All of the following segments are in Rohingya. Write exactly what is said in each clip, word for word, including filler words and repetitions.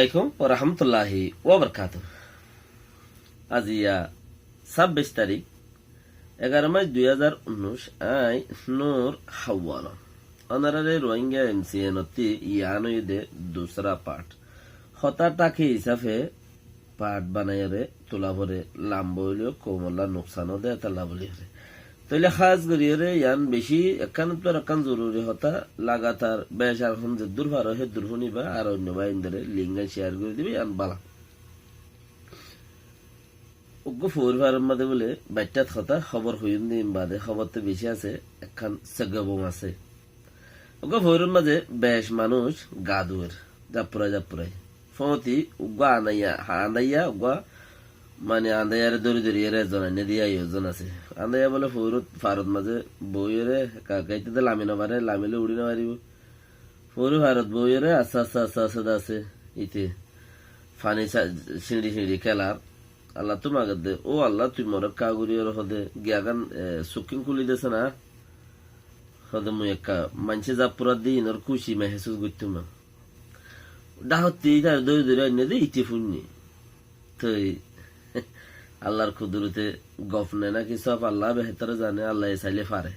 Alaikum wa rahmatullahi wa barakatuhu. Aijja sábbic tarík, egaró mac dui házar unnúic, añí Nur Hawala. Ónorare Rohingya M C N ottú yián óiye de dusra part. Hotá táke hísafe part banaiyóre tula fore, lamba óileyo koumolla nuksan ó de, étalla buli fore. Tóile hás goríyore yián bicí ekkán ottu ekkán zoruri hotá, lagatar bec ar hon zeddur faro héddur fúniba, ar oinno báindore link gán share gorí diba, yián bála. Uggwá foóir farar mazé bóle baiththát hotá, hóbor hoiyúm de, ín baade hóbor to bicí asé, ekkán segga bom asé. Uggwá foóiror mazé bec manúic gaa duwer, zappurai zappurai. Fóñti uggwá andaiya, ha andaiya uggwá, mane andaiyare dóri dóri ere ezzon ainné de, yá ezzon asé. Andaiya bóle foóirot farot mazé boiyóre, ka-, kaitté de lami no fare, lamile uçí no faribó. Foóir farot boiyóre, assá, assá, assá, assá de asé, íte. Faní sa-, siñçi siñçi kélar. Allattú mager de, "Ó Allah, tui more ekká gorí ore hode, giyagán, e, sukkín kúli dese na." Hode, "Mui ekká maincé zappura de, inor kúci mehesús goittám na." Dhahottí ítare dóri dóri ainné de, íte fúinne. Toi Allar kudurote gof ne náki sof Allah behétor zane, Allah e saile fare.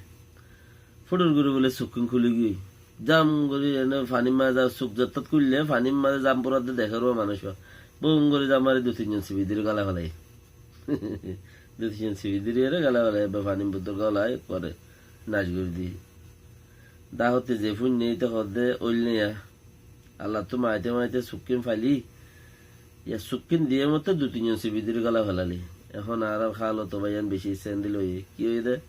Futur gorí bóle sukkín kúli giyói. Zam gorí ene fanír mazé suk zettót kúille, fanír mazé zam fúradde dekér uwá manúic uwá. Bum gorí zam mari dui tin zon sibi diri gala felaiye. Dui tin zon sibi diri ere gala felaiye, ebbe fanír bútore gala ekkore nac gorí diye. Dhahottí ze fúinne íte hoódde óil ne yá. Allattú maite maite sukkín faili, yá sukkín diye motte dui tin zon sibi diri gala felali. Ehón añárar hálot bái yián bicí sendil óiye. Ki óiye de?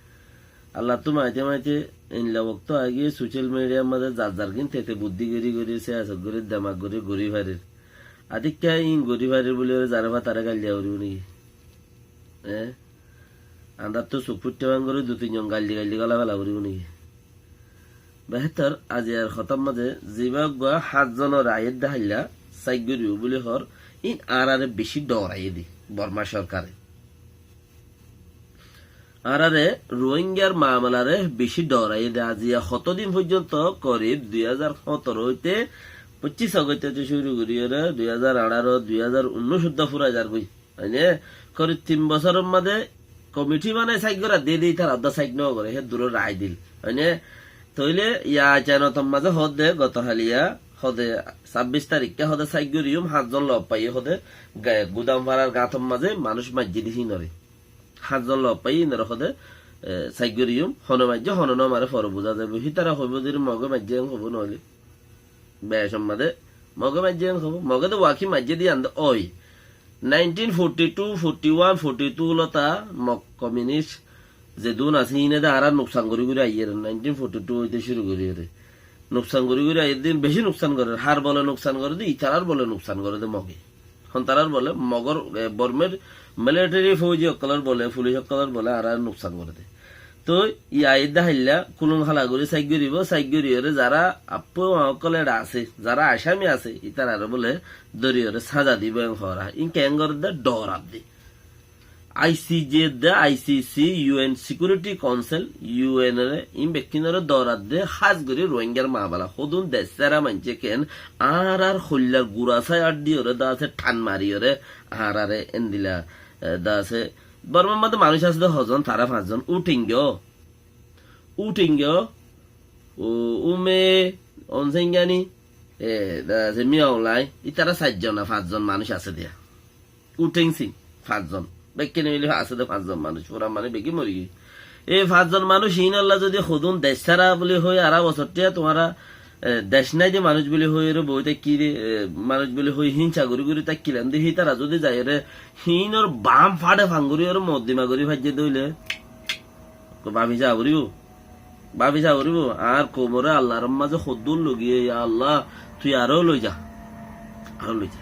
Allattú maite maite endilla wokto aigiyói social mediar mazé zar zar gín tete buddí gorí gorí, siyasot gorí, demak gorí, gorí farir. Atikká ín gorí farir buli ore zare fa tare gail diya foribó niki? E? Andattú suk fuittá bang gorí dui tin zon gail di gail di gala fela foribó niki? Behétor, aijjar hotár mazé zibá uggwá hát zonor aiyér de háilla saik goríbo buli hoór, ín añárare bicí dhoraiyé de Borma sorkare. Añárare Rohingyar mamalare bicí dhoraiyé de. Aijja hotó din foijjonto, korib dui házar hóñtoro óite, foccíc Ogosto óite cúru gorí ore dui házar añçáro, dui házar unnúic uddá furai zargói. Óine, korib tin bosóror mazé komiti banai saik gorar de, de ítara uddá saik no gore, hé duro rai dil. Óine, tóile yá aicanotor mazé hoódde goto háliya, hoóde sábbic tarikká hoóde saik goríyum, hát zon lof faiyé hoóde ga-, Gudam farar gañtor mazé manúic maijjé de hínore. Háñt zon lof faiyí, inore hoóde, e, saik goríyum, hone maijjé, hone no mare fore buzá zaibo. Hítara hoibó de Moge maijjé en hoibó noóile. Becor mazé Moge maijjé en hoibó. Moge de waki maijjé de yián de ói. Nineteen forty two, forty one, forty two lóta Mog kominis zedún asé, híine de añára nuksan gorí gorí aiyér. Nineteen forty two óite cúru gorí ore. Nuksan gorí gorí aiyér de, bicí nuksan gorér. Hár bole nuksan goré de, ítarar bole nuksan goré de Moge. Hon tarar bole, Mogor, e, Bormer military fouji ókkolor bole, fulic ókkolor bole añára nuksan goré de. Toi yá edde háilla kulum hala gorí saik goríbo, saik gorí ore zara affua ókkol eçe asé, zara asami asé, ítarare bole dóri ore saza dibo en hoór. Ín keén gorér de? Dhorar de. I C J de, I C C, U N Security Council, U N re, ín bekkúnore dhorar de, hás gorí Rohingyar mabala. Hodún dec sára maincé ken, añárar hoillar gura sai addí ore de asé, than mari ore, añárare endilla, e, de asé. Bormar mazé manúic asé de hozon, tara fañs zon, Uthengyo, Uthengyo, U-, Ume, Onsengyani, e, de asé Min Aung Hlaing, ítara sair zon, fañs zon manúic asé de. U Thein Sein, fañs zon. Bekkúne mili asé de fañs zon manúic, fura mane beggín mori giyé. E fañs zon manúic híinolla zodi hodún dec sára buli hoi, ara bosor tiya tuáñra, e, dec nai de manúic buli hoi, ere boi táikki de, e, manúic buli hoi, hínsa gorí gorí táikkilam de, hítara zodi zai ere, híinor bam façe fangori ere moddima gorí faijje de óile, ko bafi sa foribo. Bafi sa foribo, añár koumore Allar mazé hoddúr loigiyé, ya Allah, tui aró loi za. Aró loi za.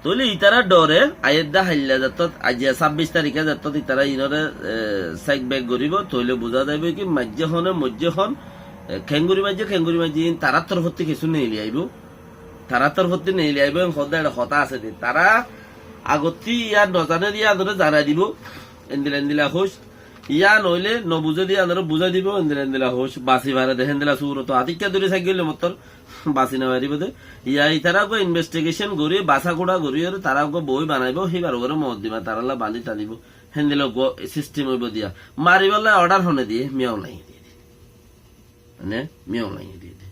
Tóile ítara dhore, aiyér de háilla zettót, aijja sábbic tarike zettót ítara ínore, e, saik bek goribo, tóile buza zaibo ki, maijjé hone, moijjé hon, e, kengori maijjé, kengori maijjé, ín tarar torfottí kessú neeli aibo. Tarar torfottí neeli aibo, en hoódde eçe hotá asé de. Tara agottí yá no zane de, yá dore zanai dibo. Endilla, endilla hoic. Yían óile nobuzé de yíanoré buzái dibou, endila endila hoóc, basi fare de héndila surot. Atikká duri saigói óile mottor basi nofaribóu de. Yá itará uggúa investigation gorí, basá kúça gorí óre, tará uggúa boi banaibóu, híbar uore mokoddima tarálla bañdí tanibóu. Héndila uggúa system óibou diya. Maribálla order hone diyé, Min Aung Hlaing e diyé de. Mane, Min Aung Hlaing e diyé de.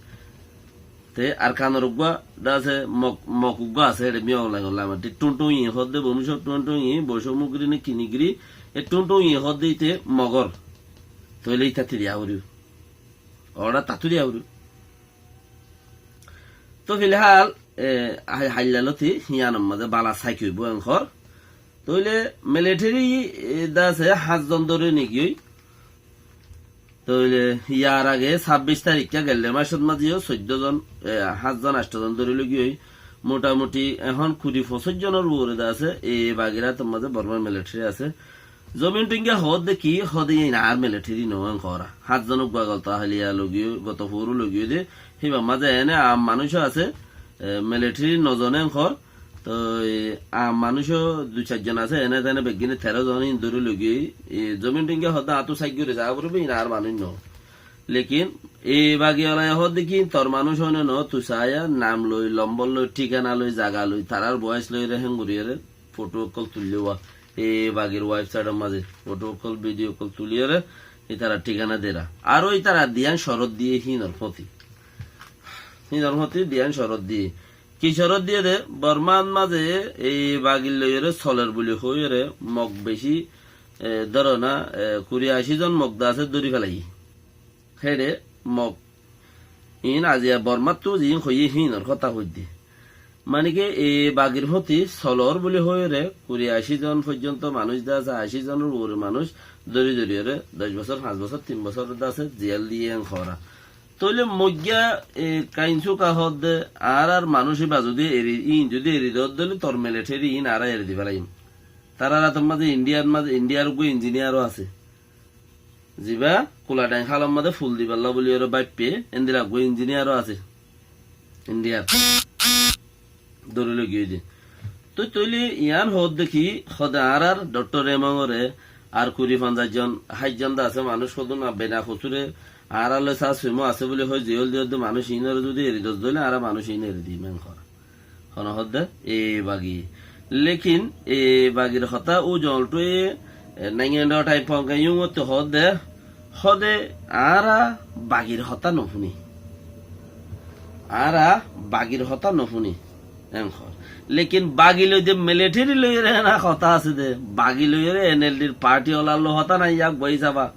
Te Arkanor uggúa de asé, Mok, Mok uggúa asé, ére Min Aung Hlaing or lamati. Tung Tung Yin hoó de, Bumsho Tung Tung Yin, Bosho Mugri ne Kinigri, e Tung Tung Yin hoó de íte Mogor. Tóile ítattú diya foribóu. Order tattú diya foribóu. Tó filhál, e, hái-, háilla lóti híyanor mazé bála saiki óibou enkor. Tóile military, e, de asé háñtzon dóri nigiyói. Tóile yar age sábbic tarikká gelde mácot mazé yó soiddó zon, e, háñtzon, ancto zon dóri loi giyói. Motamuti ehón kuri foñsíc zonor uore de asé, e, bagir átor mazé Bormar military asé. Zomin Rohingya hoódde ki, hoóde iín añár military noó enkor. Háñtzon uggúa goto háliya loi giyói, goto foóru loi giyói de, híbar mazé ene aam manúic ó asé, e, military nozone enkor. Toi aam manúic ó dui sair zon asé, ene tene beggíne teró zon iín dóri loi giyói. E, Zomin Rohingya hoódde añáttu saik gorí saá foribóu, iín añár manúic noó. Lekin e bagi olaye hoódde ki, tor manúic óine noó, tui saáya, nam loi, lombor loi, thíkana loi, zaga loi, tarár voice loiyóre héng goríyore, foto ókkol tuillé uá, e bagir website or mazé foto ókkol, video ókkol tuliyóre ítara thíkana dera. Aró ítara diyan corot diyé híinor fóti. Híinor fóti diyan corot diyé. Ki corot diyé de? Bormar mazé e bagir loiyóre soler buli hoiyóre Mok beci, e, dóro na, e, kuri aci zon Mok de asé dóri felaiyé. Héçe Mok iín aziya Bormáttu ziín hoiyé híinor hotá hoidde. Mani ki, e bagir fóti solor buli hoiyóre kuri aci zon foijjonto manúic de asé, aci zonor uore manúic dóri dóriyóre doc bosór, fañs bosór, tin bosór de asé, ziyal diyé enkor. Tóile moijja, e, Kainsuka hoódde, añárar manúic íba zudi eri, iín zudi eri doódde óile tor military iín añára eri di felaiyum. Tarár átor mazé Indiyar mazé, Indiyar uggúa injiniyar ó asé. Zibá Kuladhaing hálor mazé ful dibálla buliyóre báippe, endila uggúa injiniyar ó asé. Indiyar. Dóri loi giyói de. Toi tóile yián hoódde ki, hoóde añárar Doctor Remong ore ar kuri fonzaic zon, háit zon de asé manúic hodún a bena kosúre añárar loi sá suimó asé buli hoi zeól diyódde manúic iínore zudi eri dos dóile añára manúic iín eri dim enkor. Hone hoódde e bagi. Lekin e bagir hotá U Jong Twe, e, Naingyendo Taipong ke yungotte hoódde, hoóde añára bagir hotá nofúni. Añára bagir hotá nofúni. Enkor. Lekin bagi loi de military loiyóre ena hotá asé de, bagi loiyóre N L D r party olar loi hotá nai, yak boi saba.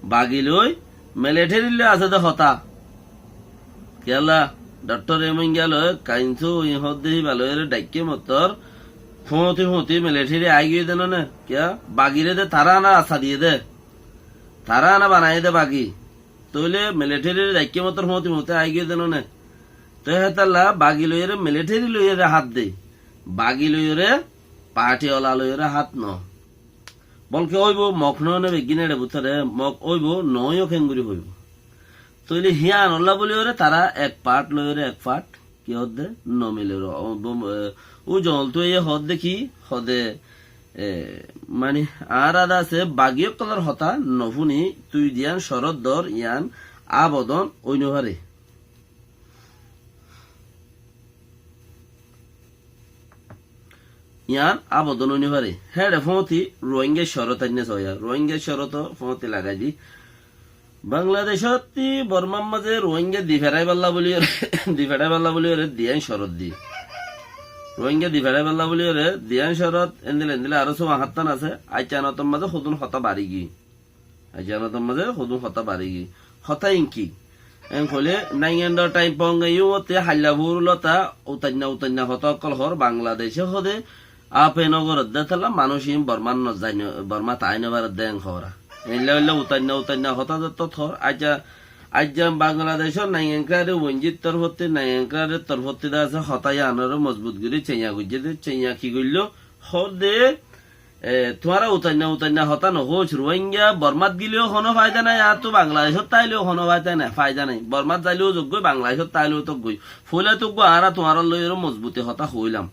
Bagi loi military loi asé de hotá. Kiyólla, Doctor Remong giyá loi, Kainsu, iín hoódde híba loiyóre dhaikké mottor, fóñti fóñti military aigiyói de none, kiyá, bagire de tará ana rasta diyé de. Tará ana banaiyé de bagi. Tóile military re dhaikké mottor fóñti fóñti aigiyói de none. Toi hétalla bagi loiyóre military loiyóre hát de. Bagi loiyóre party ola loiyóre hát no. Bolke óibo, Mok noóne beggín eçe bútore, Mok óibo, noóiyo kengori hoibo. Tóile híyanolla buliyóre tará ek part loiyóre ek part, ki hoódde, nomiler. O, bo, e, U Jong Twe ye hoódde ki, hoóde, e, mani, añára de asé, bagi ókkolor hotá nofúni, tui diyan corot dor, yián abodon ói nofare. Yián abodon ói nofare. Héçe fóñti Rohingya corot ainne soya. Rohingya corot fóñti lagai di. Bangladecótti Bormar mazé Rohingya di feráiballa buliyóre, di feráiballa buliyóre diyan corot di. Rohingya di feráiballa buliyóre diyan corot, endila endila aró suwa háttán asé. Aicca notor mazé hodún hotá bari giyé. Aijja anotor mazé hodún hotá bari giyé. Hotá iín ki? En hoilé Naingyendo Taimponge yúñotte hailla fúrulota utainna utainna hotá ókkol hoór Bangladece hoóde ape nogoredde tálla manúic iín Bormát no zai no, Bormát ai no faredde en hoóra. Eilla eilla utainna utainna hotá zettót hoór. Aijja, aijja Bangladecór Naingyengkáre Wenjir torfótti, Naingyengkáre torfótti de asé hotá yíanoré mozbut gorí ceiña goijjé de, ceiña ki goilló? Hoódde E, tuáñra utainna utainna hotá nohoóic, Ruáingga Bormát gileyó honó faida nái, añáttu Bangladecót táileyo honó faida nái, faida nái. Bormát zaileyó zoggói, Bangladecót táileyo toggói. Foóila toggói añára tuáñrar lói aró mozbuti hotá hoóilam.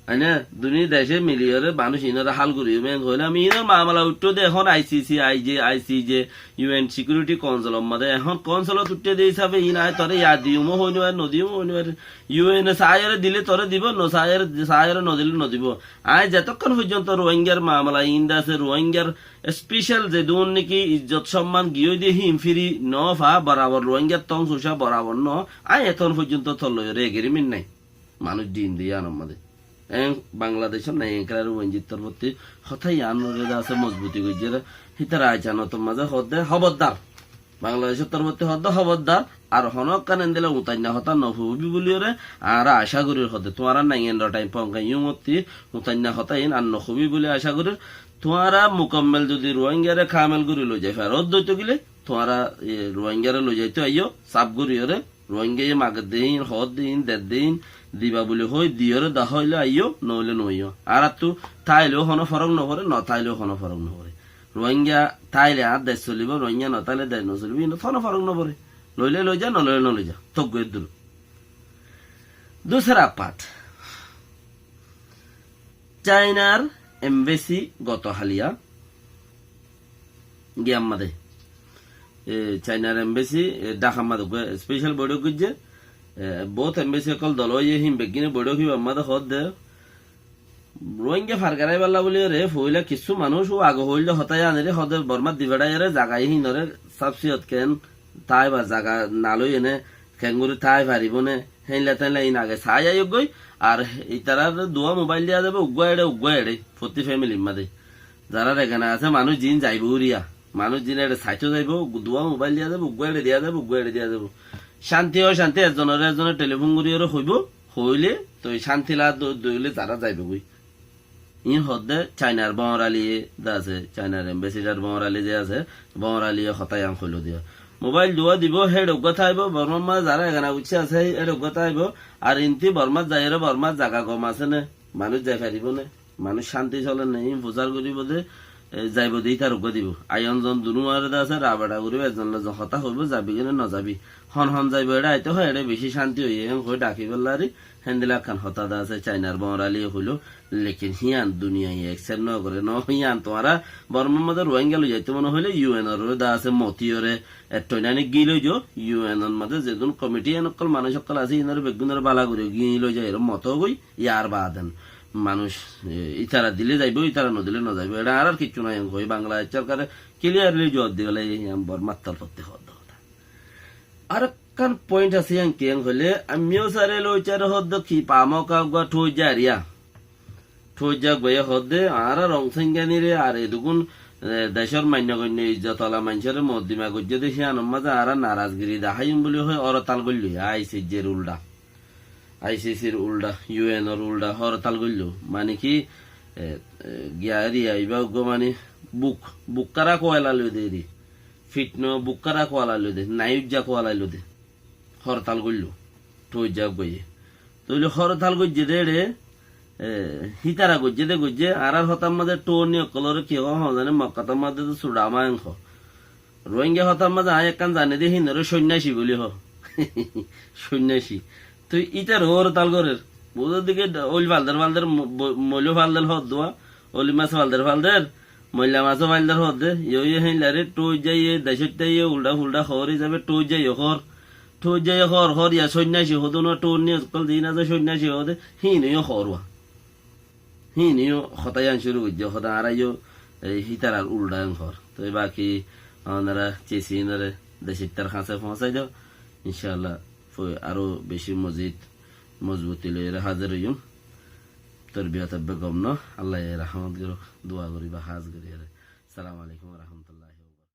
Aine duni dece miliyóre manúic inoré hál gorí óibo, en hoilé ami inor mamala uiththó de ehón I C C, I J, I C J, U N Security Council or mazé. Ehón council ot uiththé de hísafe in añí toré ya diyum ó hoi no fari, no diyum ó hoi no fari. U N e saáiyore dile toré dibo, no saáiyore, saáiyore no dile no dibo. Añí zetokkán foijjonto Rohingyar mamala in de asé, Rohingyar special zedún niki izzot somman giyói de hín firi no fa, borabor Rohingyar tong suca borabor no, añí etón foijjonto tor loi agreement nai. Manúic din de yíanor mazé. En Bangladecót nai, en kerare U N G r torfótti hotá yíanoré de asé mozbuti goijjé re. Hítara aicanotor mazé hoódde hóbordar. Bangladecór torfótti hoódde hóbordar. Ar honókkán endilla utainna hotá no hoibi buliyóre añára acá gorír hoódde. Tuáñra nai entertain pongka yúmotti utainna hotá in ar no hoibi buli acá gorír. Tuáñra mukammel zodi Rohingyare kamel gorí loi zai faró, ódde óito gile tuáñra, e, Rohingyare loi zaito aiyó, saf goríyore. Rohingyaye magedde hín, hoódde hín, dedde hín, diba buli hoi, diyóre dahá óile aiyó, noóile no aiyó. Añárattu táileó honó forók no foré, no táileó honó forók no foré. Rohingya táile añár dec solibo, Rohingya no táile dec no solibo, inot honó forók no foré. Loile loi za, no loile no loi za. Tók goiddúr. Dusra part. Chainar embassy goto haliya giyam mazé. E, Chainar embassy, e, Dhakar mazé uggwá special boiṭok goijjé. E, bout embassy ókkol dol óiye hín beggúne boiṭok híbar mazé hoódde. Rohingya fargaraibálla buliyóre foila kissú manúic ó age hoóilde hotá yíanore hoódde Bormát di feçáiyore zaga hínoré sáf siyot ken táibar zaga naloi ene kengori tái faribó né, héinla téinla in age saái aiyók goi. Ar itarar duwá mobáil diya zaibo, uggúa eçe, uggúa eçe, fottí femilir mazé. Zarár egana asé, manúic ziín zaibo uriya, manúic ziín eçe saitó zaibo, duwá mobáil diya zaibo, uggúa eçe diya zaibo, uggúa eçe diya zaibo. Cánti ó cánti, ezzonoré ezzone telifón goríyore hoibó, hoilé toi cánti lage, doile zará zaibo goi. Iín hoódde Chainar Boñraliye de asé, Chainar embassador Boñrali ze asé, Boñraliye hotá yián hoiló diya. Mobáil duwá dibó, héçe uggúa táibo, Bormár mazé zará egana uiccí asé, héçe uggúa táibo, ar inti Bormát zaiyóre Bormát zaga gom asé né, manúic zai faribó né, manúic cánti soler né, iín fusár goríbo de, e, zaibo de ítar uggúa dibó. Aiyón zon dunúare de asé, rabeṭa goríbo, ezzon loi ezzon hotá hoibó, zabi gine no zabi. Hon hon zaibo, eçé aitó hoó, eçé bicí cánti óiye, héen hoi dhaki félari, héndilla ekkán hotá de asé, Chainar Boñraliye hoiló, lekin híyan duniyaiye accept no goré, no, híyan tuáñra Bormár mazé Rohingya loi zaitó mone hoilé U N oré de asé motiyóre, ettóinani gíloi zo, U N or mazé zedún komiti en ókkol manúic ókkol asé, inoré beggúnoré bála gorí gíloi zaiyóre moto goi, yar baade manúic, e, ítara dile zaibo, ítara no dile no zaibo, eçé añárar kiccú nai, en hoi Bangladec sorkare clearly zuwab di félaiye, híyan Bormár torfótti hoódde hotá. Arekkán point asé, yián ki yián hoilé, aimmió sáre loitáre hoódde ki pamok uggúa thuijja eriya. Thuijja uggúaye hoódde, añára Rongsáinganire ar edugún, e, decór mainno goinno izzot ola maincóre moddima goijjé de, híyanor mazé añára narazgiri daháiyum buli hoi hórtal goilló, I C J r uldha. I C C r uldha, U N or uldha hórtal goilló. Mani ki, e, e, giya eriya ibá uggúa mani buk, buk kára kuwailalói de eri. Fitno buk kára kuwailalói de, nai uijja kuwailalói de. Hórtal goilló, thuijja uggúaye. Tóile hórtal goijjé de eçé, e, hítara goijjé de goijjé, añárar hotár mazé thuóni ókkolóre ki hoó, hoó zane, Mokkatar mazé de suçama en hoó. Rohingya hotár mazé añí ekkán zani de hínoré sóinnaci buli hoó. Sóinnaci. Toi ítara hórtal gorér. Buzódde ki, oil falder falder, mo-, bo-, moilo falder hoó duwa, oli mas falder falder, moilla masó faildar hoódde, yó yó héinlare, thuijjaiye, decóittaiye, uldha fuldha hoór hísabe, thuijjaiye hoór. Thuijjaiye hoór, hoór ya sóinnaci hoódde, no thuóni ókkol ziín asé sóinnaci hoódde, híin yó hoór wa. Híin yó hotá yián cúru goijjé, hotá añára yó, e, hítarar uldha en hoór. Toi baki, onora cisi inore decóittar hañsé foóñsai do, incállah, fo-, aró bicí mozid, mozbuti loiyóre házir óiyum. Torbiyot ebbe gom no, Allaye rahmot gorók, dua goríba hás goríyore. Assalamu alaikum wa rahmatullahi.